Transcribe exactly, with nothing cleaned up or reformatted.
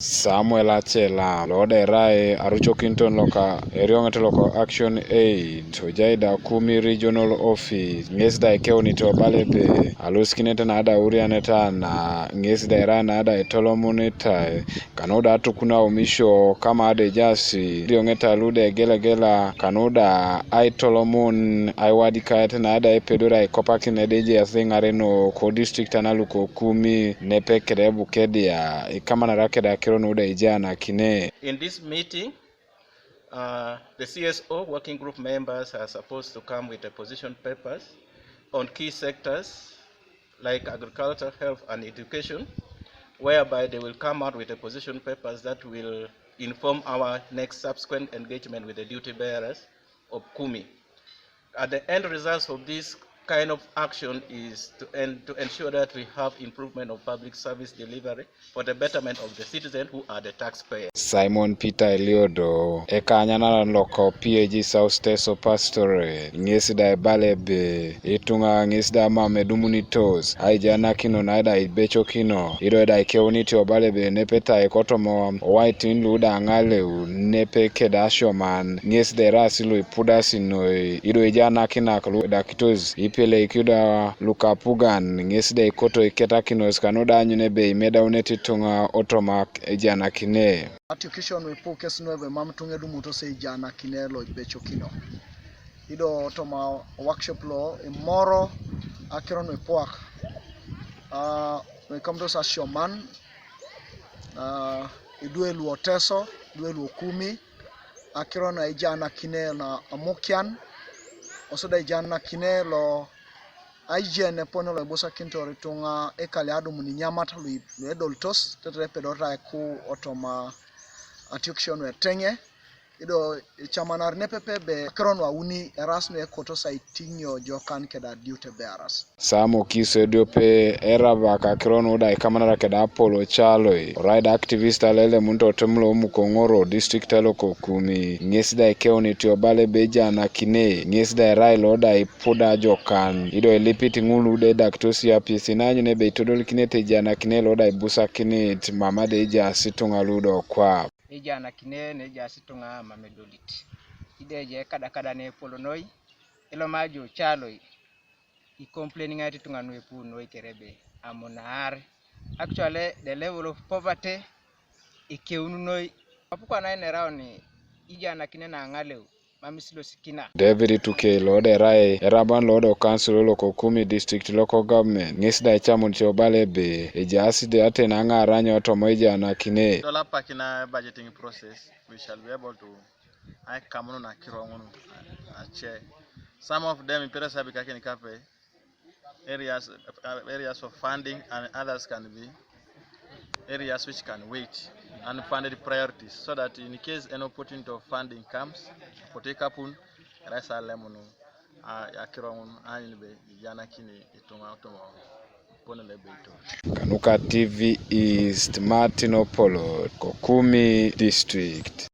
Samuel Achela, lo da erai arucokinton loka erioŋet loko Action Aid, ojai da Kumi Regional Office, ŋes da ekeunit obala ebe alusikinet na da aurianet na ŋes da erai na da etolomunitai, kanu da atukun aumisio kama da ejaas erioŋet lu da egelegela, kanu da aitolomun aiwadikaet na da epedori aikopakin ede ejaas iŋaren ko district na luko Kumi, nepe kede Bukedea, ikamanara kede akiro nu da ijaanakine. In this meeting, uh, the C S O working group members are supposed to come with the position papers on key sectors like agriculture, health, and education, whereby they will come out with the position papers that will inform our next subsequent engagement with the duty bearers of Kumi. And the end results of this kind of action is to, en- to ensure that we have improvement of public service delivery for the betterment of the citizen who are the taxpayers. Simon Peter Eliodo, ekanyanan loko P A G South Teso Pastorate, ŋes da ebala ebe ituŋa ŋes da mam edumunitos aijanakino na da ibecokino, ido da ikeunit obala ebe nepetai kotoma owaitin lu da aŋaleu nepe keda asioman, ŋes da eras lu ipudasi noi, ido ejanakinak lu edakitos ipeleikido lukapugan, ŋes da ikoto iketakinos kanu da anyun ebe imedaunet ituŋa otoma ejanakine. Atukisio nuipu kes nuebe mam ituŋa edumutos ejanakine lo ibecokino. Ido toma workshop lo imoro akiro nuipuak, ah, nuikamutos asioman, ah, idwe lu Oteso, idwe lu Kumi, akiro na ijanakine na amukian, oso da ijanakine lo aijen epone lo ibusakinitor ituŋa ekali adumun inyamat lu lu edolitos, tetere epedorete aiku otoma atiokisio nueteŋe, ido icamanar nepepe ebe akiro nuauni eras nuekotos aitiŋio jokan keda duty bearers. Sam Okiso ediope erabak akiro nu da ikamanara keda Apollo Ocaloi, orai da activist alelemun totem lo Mukoŋoro district loko Kumi, ŋes da ikeunit obala ebe ejanakine, ŋes da erai lo da ipuda jokan, ido ilipit ŋul lu da edakitos yapis, inanyun ebe itodolikinete ejanakine lo da ibusakinit mama da ejaas ituŋa lu do kwap. Ejanakine ne ejaas ituŋa mam edolit. Ido ejai ekadakada ne epol noi, eloma jo Ocaloi, icomplainiŋait ituŋa nuepu noi kere ebe amunaar. Actually, the level of poverty ekeun noi. Apuko na ineraun ijanakine na aŋaleu, mam isilosikina. David Tukei lo da erai eraban lo da council loko Kumi district local government, ŋes da icamunit obala ebe ejaas da ate naŋaarany otoma ejanakine. Tolapakina budgeting process, we shall be able to aikamunun akiro ŋun ace. Some of them iperes abikakin kape areas, uh, areas of funding, and others can be areas which can wait, unfunded priorities, so that in case an opportunity of funding comes, kotikapun, erasa lemunu, uh, akiro ŋun anyun ebe ijanakini ituŋa otoma epone lo ebe itor. Kanuka T V East, Martin Opolot, ko Kumi district.